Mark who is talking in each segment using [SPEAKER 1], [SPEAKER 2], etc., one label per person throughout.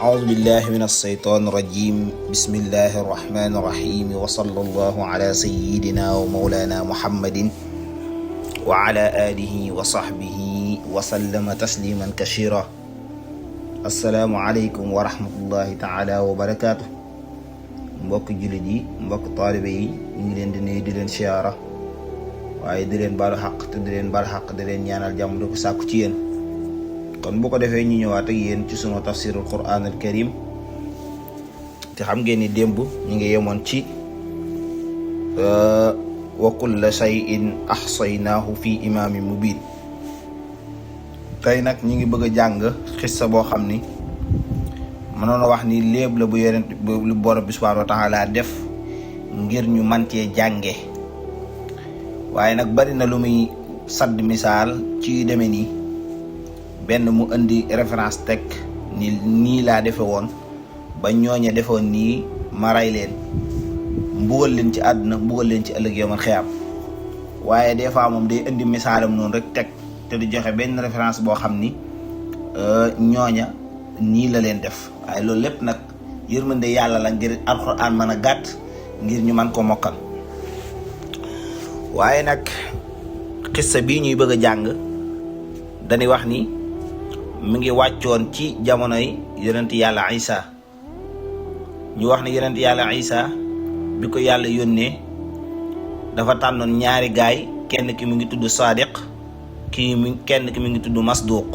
[SPEAKER 1] أعوذ بالله من الشيطان الرجيم بسم الله الرحمن الرحيم وصلى الله على سيدنا ومولانا محمد وعلى آله وصحبه وسلم تسليما كثيرا السلام عليكم ورحمة الله تعالى وبركاته mbokk jullit yi mbokk taalibe yi ñu ngi leen di nuyu di leen siyaara waaye di leen baalu xaq te di leen baal xaq di leen ñaanal jàmm di ko sàkku ci yéen kon bu ko defee ñu ñëwaat ak yéen ci sunu tafsirul quran al karim te xam ngeen ni démb ñu ngi yemoon ci wa kulla shay'in ahsaynaahu fi imaamin mubin tey nag ñu ngi bëgg a jàng xissa boo xam ni mënoon a wax ni léeb la bu yonent lu borom bi subhanahu wa taala def ngir ñu man cee jànge waaye nag bari na lu muy sadd misaal ci yu demee nii benn mu indi référence teg ni nii laa defe woon ba ñooñe defoon nii ma ray leen mbugal leen ci àdduna mbugal leen ci ëllëg yomal xiyaam waaye des fois moom day indi misaalam noonu rek teg te du joxe benn référence boo xam ni ñooña nii la leen def waaye loolu lépp nag yërmande yàlla la ngir alxuraan mën a gàtt ngir ñu man ko mokkal waaye nag xissa bii ñuy bëgg a jàng dañuy wax ni mu ngi wàccoon ci jamonoy yonent yàlla Isa ñu wax ne yonent yàlla Isa bi ko yàlla yónnee dafa tànnoon ñaari gaay kenn ki mu ngi tudd Sadiq kenn ki mu ngi tudd Masduq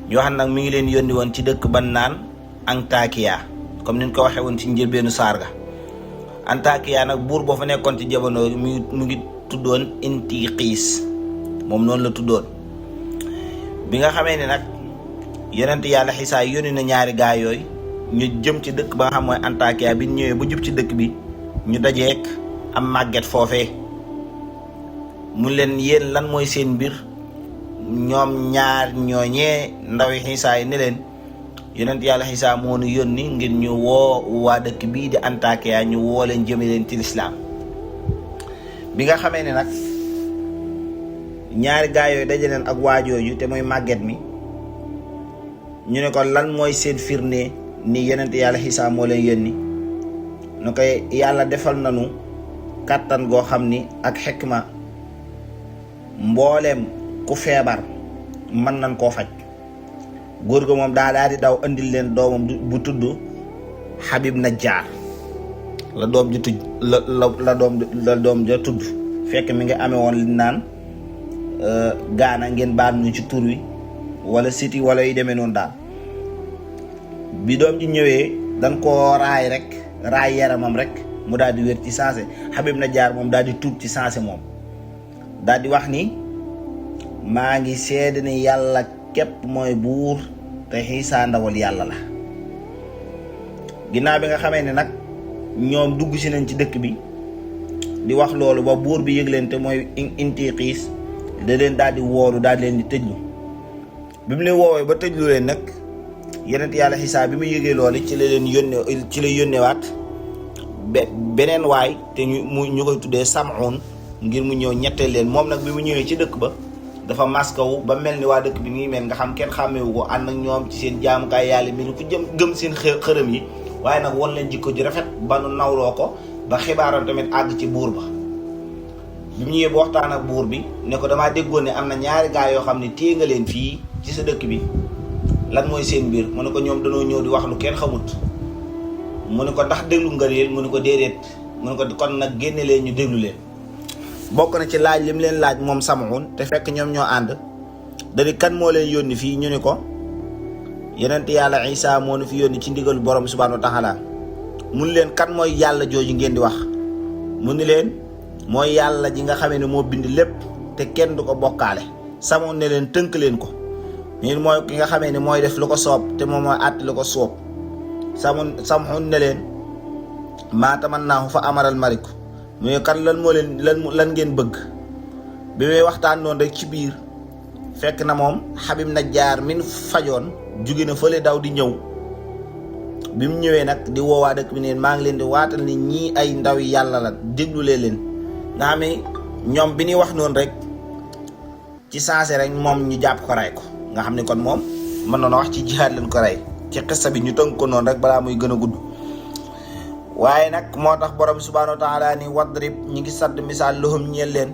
[SPEAKER 1] ñu wax nag mi ngi leen yónni woon ci dëkk ban naan Antakiya comme ni ñu ko waxee woon ci njëlbeenu saar ga Antakiya nag buur boo fa nekkoon ci jamono mu ngi tuddoon Intiqiis moom noonu la tuddoon bi nga xamee ne nag yonent yàlla Isaa yónni na ñaari gaay yooyu ñu jëm ci dëkk ba nga xam mooy Antakiya bi ñëwee ba jub ci dëkk bi ñu dajeek am màgget foofee mu leen yéen lan mooy seen mbir ñoom ñaar ñooñee ndawi Isaa yi ne leen yonent yàlla Isaa moo nu yónni ngir ñu woo waa dëkk bii di Antakiya ñu woo leen jëme leen ci lislaam bi nga xamee ne nag ñaari gaay yooyu daje leen ak waajooju te mooy màgget mi ñu ne ko lan mooy seen firnde ni yonent yàlla Isaa moo leen yónni nu koy yàlla defal nanu kàttan goo xam ni ak xikma mbooleem ku feebar mën nañ koo faj góor ga moom daal di daw andil leen doomam bu tudd Habib Najjar la doom ji tudd la doom ja tudd fekk mi ngi amee woon li naan gaana ngeen baal ñu ci tur wi wala siti wala yu demee noonu daal bi doom ji ñëwee dañ koo raay yaramam rek mu daal di wér ci sensé Habib Najjar moom daal di tuub ci sensé moom daal di wax ni maa ngi seede ni yàlla képp mooy buur te Isaa ndawal yàlla la ginnaaw bi nga xamee ne nag ñoom dugg si nañ ci dëkk bi di wax loolu ba buur bi yëg leen te mooy Intiqiis da leen daal di woolu daal di leen di tëjlu bi mu leen woowee ba tëjlu leen nag yonent yàlla Isaa bi mu yëgee loolu ci la leen yónnewaat beneen waay te ñu koy tuddee Sam'un ngir mu ñëw ñetteel leen moom nag bi mu ñëwee ci dëkk ba dafa maskawu ba mel ni waa dëkk bi nii mel nga xam kenn xàmmewu ko ànd ak ñoom ci seen jaamukaay yàlla mi ku gëm seen xërëm yi waaye nag won leen jikko ji rafet ba nu nawloo ko ba xibaaram tamit àgg ci buur ba bi mu ñëwee ba waxtaan ak buur bi ne ko damaa déggoon ne am na ñaari gaay yoo xam ne téye nga leen fii ci sa dëkk bi lan mooy seen mbir mu ne ko ñoom dañoo ñëw di wax lu kenn xamut mu ne ko ndax déglu nga leen mu ne ko déedéet mu ne ko kon nag génne leen ñu déglu leen bokk na ci laaj li mu leen laaj moom Sam'un te fekk ñoom ñoo ànd dadi kan moo leen yónni fii ñu ne ko yonent yàlla Isaa moo nu fi yónni ci ndigalu borom subhanahu wa taala mun leen kan mooy yàlla jooju ngeen di wax mu ni leen mooy yàlla ji nga xamee ne moo bind lépp te kenn du ko bokkaale Sam'un ne leen tënk leen ko ñun mooy ki nga xamee ne mooy def lu ko soob te moom mooy àtt lu ko soob Sam'un ne leen maa tamannaahu fa amaral malik muy kan lan moo leen lan ngeen bëgg bi muy waxtaan noonu rek ci biir fekk na moom Habib Najjar min fajoon jóge na fële daw di ñëw bi mu ñëwee nag di woowaa dëkk bi neen maa ngi leen di waatal ni ñii ay ndaw yi yàlla la déglulee leen nga xam ne ñoom bi ñuy wax noonu rek ci sensé rek moom ñu jàpp ko rey ko nga xam ne kon moom mën noona wax ci jihaad leen ko rey ci xissa bi ñu tënk ko noonu rek balaa muy gën a gudd. waaye nag moo tax borom subhanahu wa taala ni wadrib ñi ngi sadd misaal lahum ñeel leen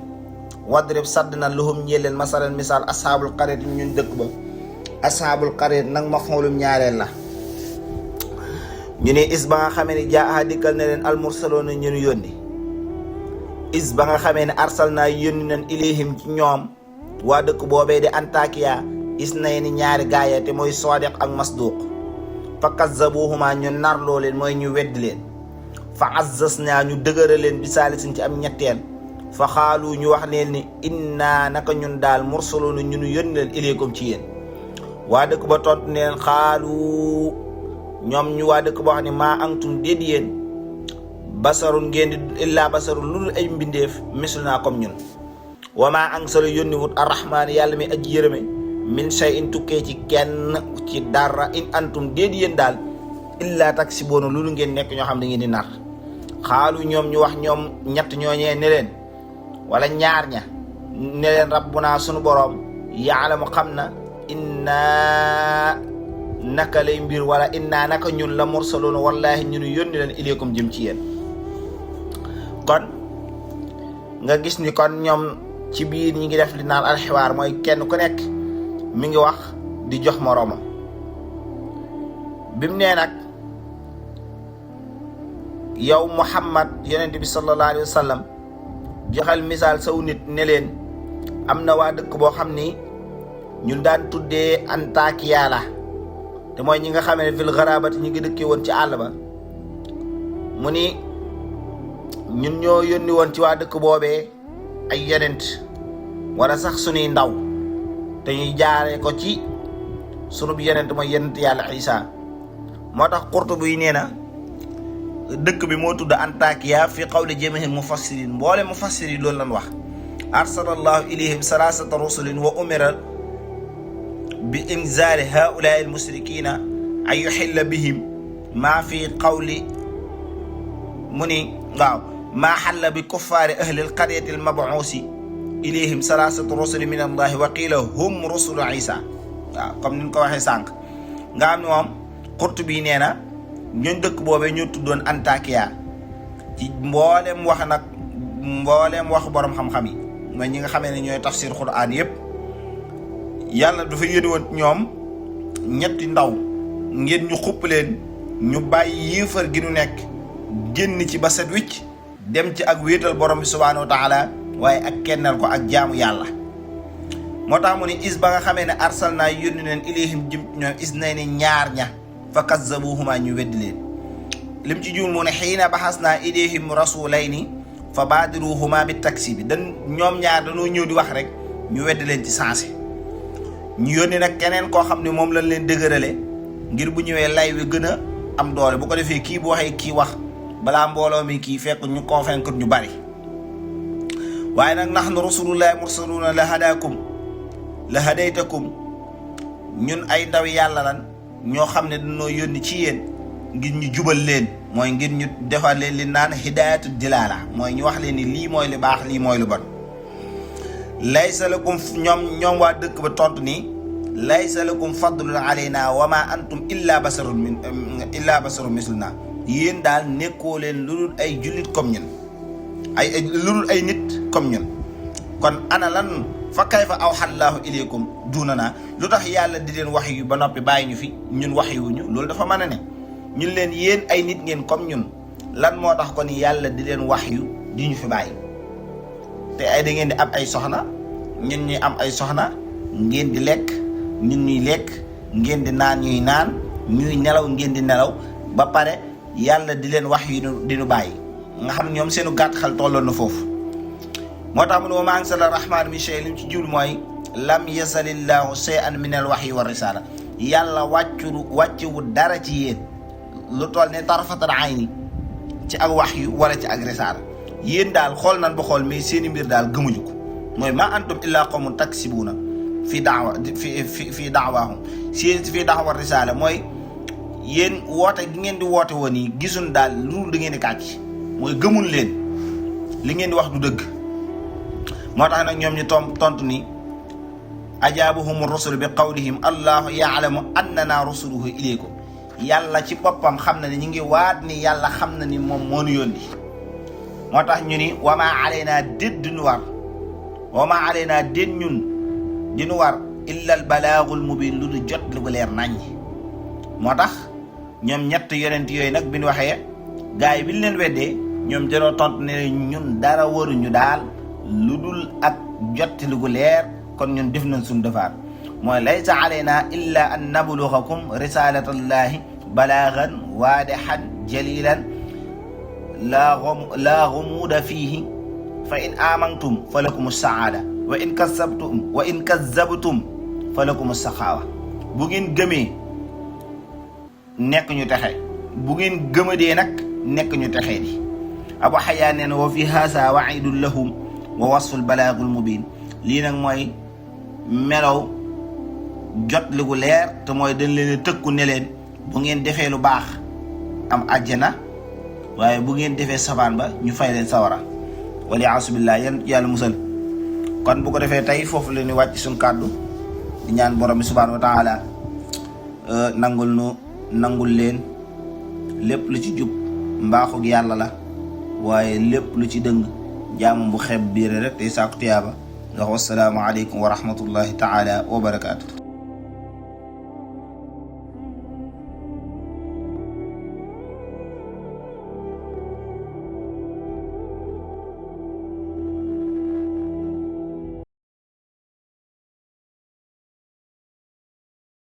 [SPEAKER 1] wadrib sadd na lahum ñeel leen masalan misaal ashaabul qaryat ñun dëkk ba. ashaabul qaryat nag maf'ulum ñaareel la ñu ne is ba nga xamee ne jaa dikkal na leen almursaloona ñu yónni is ba nga xamee ne arsal naa yónni nañ ilayhim ci ñoom waa dëkk boobee di Antakiya is nay ni ñaari gaaya te mooy Sadiq ak Masduq fa kazzabuhuma ñu narloo leen mooy ñu weddi leen fa azzas naa ñu dëgëral leen bi saalisin ci am ñetteel fa xaalu ñu wax leen ni inna naka ñun daal mursaloona ñu yónni leen ilaykum ci yéen waa dëkk ba tontu ne leen xaalu ñoom ñu waa dëkk boo xam ne maa antum déet yéen basarun ngeen di illaa basarun lu dul ay mbindeef misul naa comme ñun wa maa ansala yónni wut arrahmaan yàlla mi aji yërëme min shay'in tukkee ci kenn ci dara in antum déet yéen daal illaa taksiboona lu ngeen nekk ñoo xam ne ngeen di nar xaalu ñoom ñu wax ñoom ñett ñooñee ne leen wala ñaar ña ne leen rabbunaa sunu boroom yaalamu xam na inna naka lay mbir wala inna naka ñun la mursaloona wallahi ñun yónni leen ilaykum jëm ci yéen. kon nga gis ni kon ñoom ci biir ñi ngi def li naan alxiwaar mooy kenn ku nekk mi ngi wax di jox moroomam bi mu nee nag yow Muhammad yonent bi sallallahu alayhi wa sallam joxal misaal saw nit ne leen am na waa dëkk boo xam ni ñun daan tuddee Antakiya la te mooy ñi nga xam ne fil garabati ñi ngi dëkkee woon ci àll ba mu ni ñun ñoo yónni woon ci waa dëkk boobee ay yonent wala sax sunuy ndaw te ñuy jaaree ko ci sunu bi yonent mooy yonent yàlla Isa moo tax Qurtubi nee na dëkk bi moo tudd Antakiya fi qawli jami'il mufassirin mboole mufassirin loolu lan wax arsalallahu ilayhim salasata rusulin wa umira bi inzaali haulaai almusrikina an yuxilla bihim maa fi qawli mu ni waaw maa xalla bi kuffaari ahli alqaryati almabuusi ilayhim salasatu rusuli min allahi wa qiila hum rusulu isa waaw comme ni ñu ko waxee sànq nga xam ne moom Qurtubi nee na ñooñ dëkk boobee ñoo tuddoon Antakiya ci mbooleem wax nag mbooleem wax borom xam-xam yi mooy ñi nga xamee ne ñooy tafsir Qur'an yépp yàlla dafa yónni woon ñoom ñetti ndaw ngeen ñu xupp leen ñu bàyyi yéefar gi nu nekk génn ci ba set wicc dem ci ak wéetal borom bi subhaanahu wa taala waaye ak kennal ko ak jaamu yàlla moo tax mu ne is ba nga xamee ne arsal naa yónni leen ilayhim jëm ñoom is nay ni ñaar ña fa kazzabuhuma ñu weddi leen lim ci juum mu ne xiina baxas naa ilayhim rasulayni fa baadiruhuma bi taksibi dan ñoom ñaar dañoo ñëw di wax rek ñu weddi leen ci sensé ñu yónni nag keneen koo xam ne moom lañ leen dëgërale ngir bu ñëwee lay wi gën a am doole bu ko defee kii bu waxee kii wax balaa mbooloo mi kii fekk ñu convaincre ñu bari waaye nag nahnu rasulullahi mursaluna la hadaytakum ñun ay ndaw yàlla lan ñoo xam ne dañoo yónni ci yéen ngir ñu jubal leen mooy ngir ñu defal leen li naan hidayatu dilala mooy ñu wax leen ni lii mooy lu baax lii mooy lu bon laysa lakum ñoom waa dëkk ba tontu nii laysa lakum fadlun alayna wa ma antum illa basarun misluna yéen daal nekkoo leen lu dul ay jullit comme ñun lu dul ay nit comme ñun kon ana lan fa kayfa awxallaahu ilaykum duunana lu tax yàlla di leen wax yu ba noppi bàyyi ñu fi ñun wax yuñu loolu dafa mën a ne ñun leen yéen ay nit ngeen comme ñun lan moo tax kon yàlla di leen wax yu di ñu fi bàyyi te ay da ngeen di am ay soxna ñun ñuy am ay soxna ngeen di lekk ñun ñuy lekk ngeen di naan ñuy naan ñuy nelaw ngeen di nelaw ba pare yàlla di leen wax yu di ñu bàyyi nga xam ñoom seenu gàtt xel tolloon na foofu moo tax mu ne wa maa anzala rahmaan min shay li mu ci jublu mooy lam yasalillahu shay'an min al wahyi wa risala yàlla wàccewu dara ci yéen lu toll ne tarfatal ayni ci ak wahyu wala ci ak risala yéen daal xool nan ba xool mais seeni mbir daal gëmuñu ko mooy ma antum illaa qawmun taksibuuna fii da'waahum fii da'wa risala mooy yéen woote gi ngeen di woote woon yi gisun daal lu da ngeen di kàcc mooy gëmul leen li ngeen di wax du dëgg moo tax nag ñoom ñu tontu ni ajaabuhum rusul bi qawlihim allahu yaalamu annana rusuluhu ilaykum yàlla ci boppam xam na ni ñu ngi waat ni yàlla xam na ni moom moo nu yónni moo tax ñu ni wa maa alaynaa déet duñu war wa maa alaynaa déet ñun dinu war illa al balaagul mubiin lu du jot lu bu leer naññ moo tax ñoom ñett yonent yooyu nag bi ñu waxee gaay yi bi ñu leen weddee ñoom danoo tontu ne ñun dara waruñu daal lu dul ak jotti lu gu leer kon ñun def nañ suñu defaat mooy laysa alaynaa illa an nablugakum risalatallahi balaagan waadixan jalilan laa gumuuda fiihi fa in amantum fa lakum saada wa in kazzabtum fa lakum saxaawa bu ngeen gëmee nekk ñu texe bu ngeen gëmadee nag nekk ñu texee di Abu Xayaan nee na wa fi haasa waidun lahum wa wasful balaagul mubiin lii nag mooy melow jot li gu leer te mooy dañ leen tëkku ne leen bu ngeen defee lu baax am àjjana waaye bu ngeen defee safaan ba ñu fay leen sawara wali asubillah yan yàlla musal kon bu ko defee tey foofu la ñuy wàcc suñ kàddu di ñaan borom bi subhanahu wa taala nangul leen lépp lu ci jub mbaaxug yàlla la waaye lépp lu ci dëng jaamam bu xeeb biir rek tey saako tiyaaba nga wax wassalaamu aleykum wa rahmatullahi taala wa barakaatu